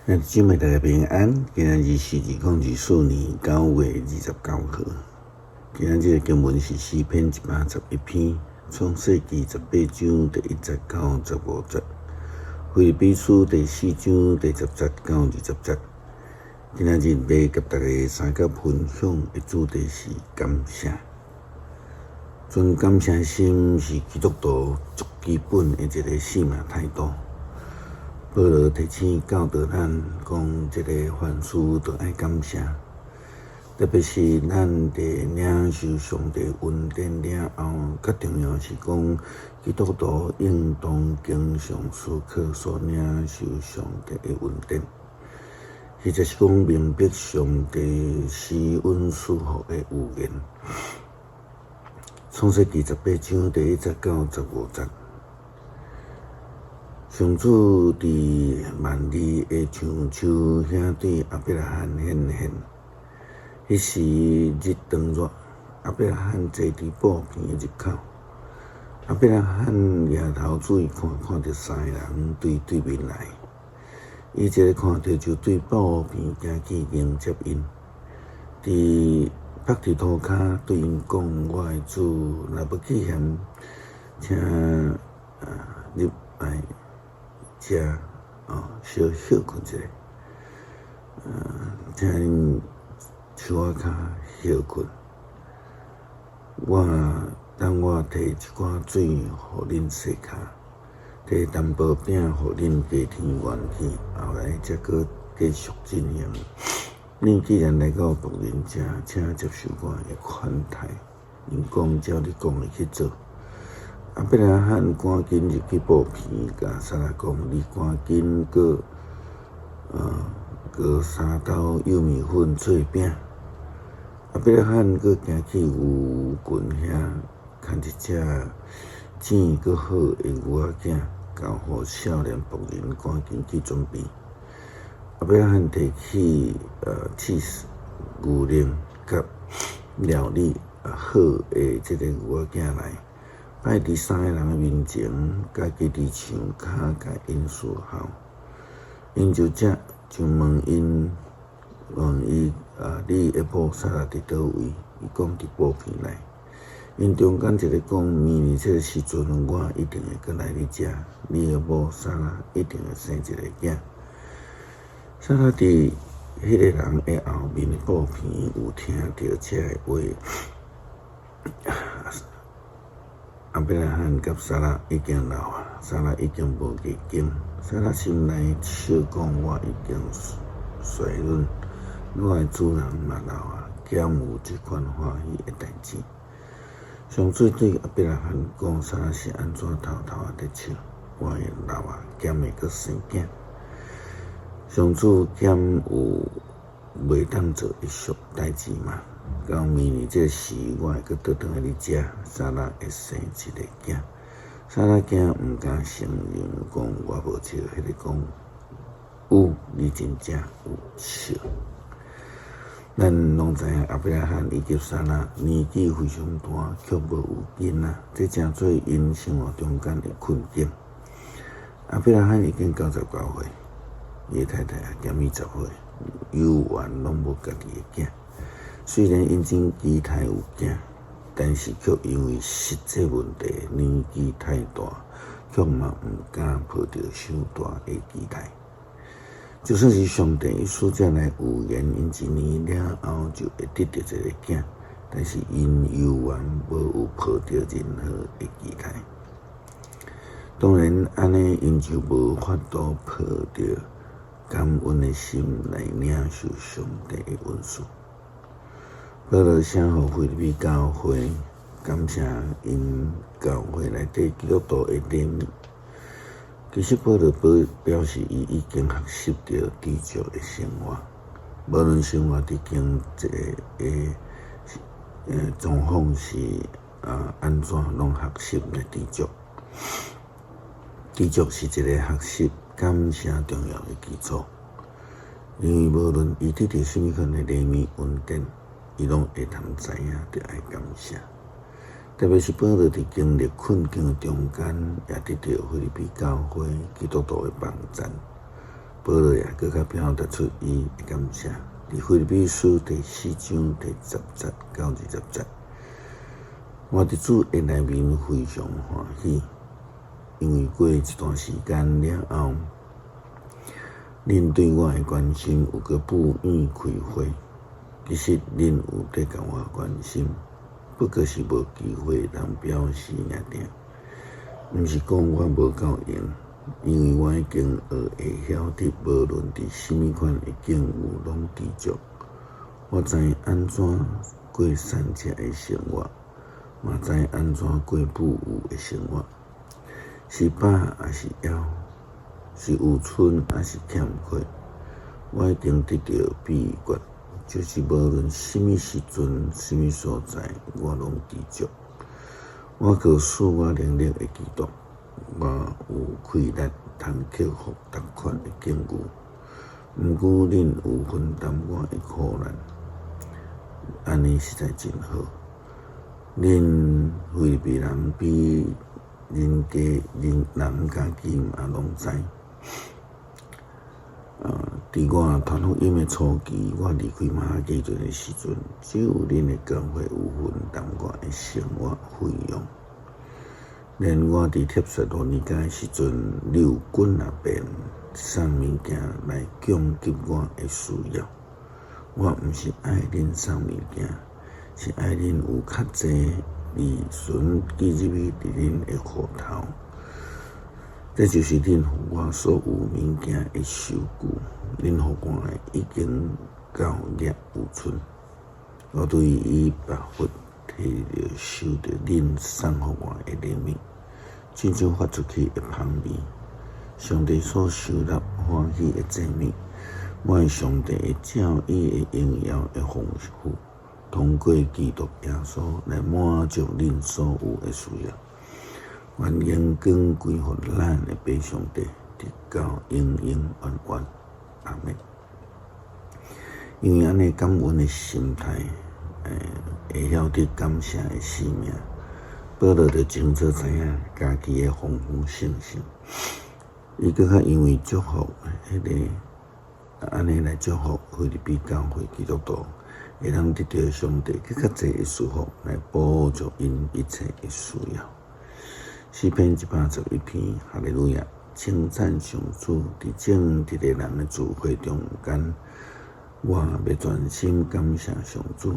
姊妹大家平安，今仔日是2024年9月29號。今仔日的經文是詩篇111篇，創世記18章第1節到15節，腓立比書第四章第十節到20節。今仔日欲佮大家相佮分享的主題是感謝。存感謝心是基督徒足基本的一個生命態度。保羅提醒教導咱講，這个凡事都愛感謝，特別是咱佇領受上帝恩典了後，較重要是講，基督徒應當經常思考所領受上帝的恩典，或者是講明白上帝施恩賜予的預言。創世記十八章第一節到十五節。上主佇幔利的橡樹遐對亞伯拉罕顯現，彼時日當熱，亞伯拉罕坐佇布棚的入口。亞伯拉罕舉頭注意看，看著三个人對對面來，伊一个看著就對布棚行去迎接𪜶，佇伏佇塗跤對𪜶講：我的主，若無棄嫌，請入來遮哦，小歇睏一下，請恁樹仔跤歇睏。我等我提一寡水予恁洗跤，提淡薄餅予恁家添元氣，後來才閣繼續進行。恁既然來到僕人遮，請接受我的款待。𪜶講照你講的去做。亞伯拉罕趕緊入去布棚，共撒拉講：你趕緊閣熬三斗幼麵粉做餅。亞伯拉罕閣行去牛群遐，牽一隻糋閣好的牛仔囝，交予少年僕人趕緊去準備。亞伯拉罕提起起司牛奶佮料理好的這个牛仔囝來，擺佇三个人的面前，家己佇樹跤共𪜶侍候。𪜶就食，就問𪜶，問伊啊，你的某撒拉佇佗位？伊講佇布棚內。𪜶中間一个講，明年這个時陣，我一定會閣來你遮，你的某撒拉一定會生一个囝。撒拉佇彼个人的後面的布棚有聽著這个話。亞伯拉罕佮撒拉已經老啊，撒拉已經無月經。撒拉心內笑講：我已經衰老，我的主人嘛老啊，敢有這款歡喜的代誌？上主對亞伯拉罕講：撒拉是按怎偷偷仔佇笑？我會老啊，敢會閣生囝？上主敢有袂當做的俗代誌嗎？到明年這時，我會閣倒轉來你遮，撒拉會生一个囝。撒拉驚毋敢承認，講我無笑。彼个講有，你真正有笑。咱攏知影亞伯拉罕以及撒拉年紀非常大，卻無有囡仔，這成做𪜶生活中間的困境。亞伯拉罕已經99歲，伊的太太也減伊10歲，猶原攏無家己的囝。雖然𪜶真期待有囝，但是卻因為實際問題，年紀太大，卻嘛毋敢抱著傷大的期待。就算是上帝的使者來預言，𪜶一年了後就會得著一個囝，但是𪜶猶原無有抱著任何的期待。當然，按呢𪜶就無法度抱著感恩的心來領受上帝的恩賜。保羅寫予腓立比教會，感謝𪜶教會內底基督徒的憐憫。其實保羅表示，伊已經學習著知足的生活，無論生活佇經濟的狀況是按怎，攏學習來知足。知足是一个學習感謝重要的基礎，因為無論伊得著啥物款的憐憫恩典，伊攏會通知影，著愛感謝。特別是保羅佇經歷困境的中間，也得著腓立比教會基督徒的幫贊。保羅也閣較表達出伊的感謝。佇腓立比書第四章第十節到二十節，我佇主的內面非常歡喜，因為過一段時間了後，恁對我的關心有閣補院開會。其實恁有佇共我關心，不過是無機會通表示爾爾。毋是講我無夠閒，因為我已經學會曉得，無論佇啥物款的境遇攏知足。我知按怎過散赤的生活，嘛知按怎過富有的生活。是飽抑是枵，是有賰抑是欠缺，我已經得著秘訣，就是無論啥物時陣、啥物所在，我攏知足。我靠賜我能力的基督，我有氣力通克服逐款的境遇。毋過恁有分擔我的苦難，按呢實在真好。恁腓立比人比恁家恁人家己嘛攏知。佇我傳福音的初期，我離開馬其頓的時陣，只有恁的教會有分擔我的生活費用。連我佇帖撒羅尼迦的時陣，你有幾若遍送物件來供給我的需要。我毋是愛恁送物件，是愛恁有較濟利存記入去佇恁的戶頭。這就是恁予我所有物件的收據，恁予我的已經夠額有賰。我對以巴弗提著收著恁送予我的禮物，親像發出去的香味，上帝所受納歡喜的祭物。我的上帝會照伊的榮耀的豐富，通過基督耶穌來滿足恁所有的需要。願榮光歸予咱的父上帝，直到永永遠遠。阿們。因為按呢感恩的心態，會曉得感謝的生命。保羅就清楚知影家己的豐富信息。伊閣較因為祝福彼个按呢來祝福腓立比教會基督徒，會當得著上帝閣較濟的祝福來補足𪜶一切的需要。詩篇111篇，哈利路亞！稱讚上主，佇正直的人的聚會中間，我欲全心感謝上主。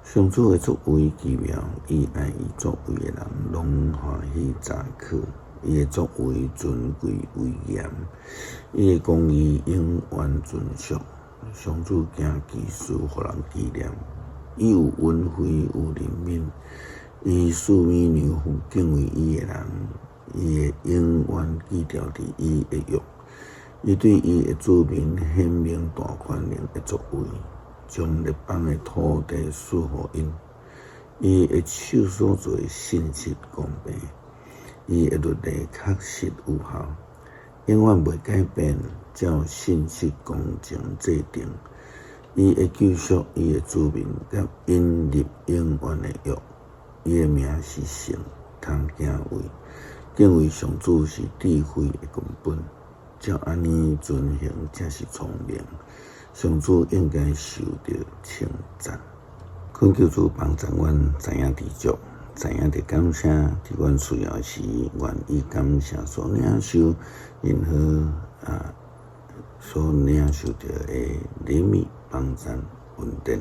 上主的作為奇妙，伊愛伊作為的人攏歡喜查考。伊的作為尊貴威嚴，伊的公義永遠存續。上主行奇事，予人紀念。伊有恩惠，有憐憫。伊賜美糧予敬畏伊的人，伊會永遠記牢佇伊的約。伊對伊的子民顯明大權能的作為，將列邦的土地賜予𪜶。伊的手所做的信實公平，伊的律例確實有效，永遠袂改變，照信實公正制定。伊會救贖伊的子民，佮𪜶立永遠的約。伊的名是聖，通敬畏。敬畏上主是智慧的根本，照按呢遵行才是聰明。上主應該受著稱讚。懇求主幫助阮知影知足，知影著感謝，佇阮需要時，願意感謝所領受任何所領受著的禮物、幫贊、恩典。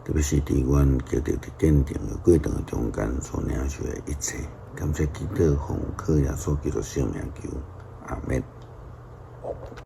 特別是佇阮基督的見證的過程中間所領受的一切，感謝祈禱奉靠耶穌基督聖名求，阿們。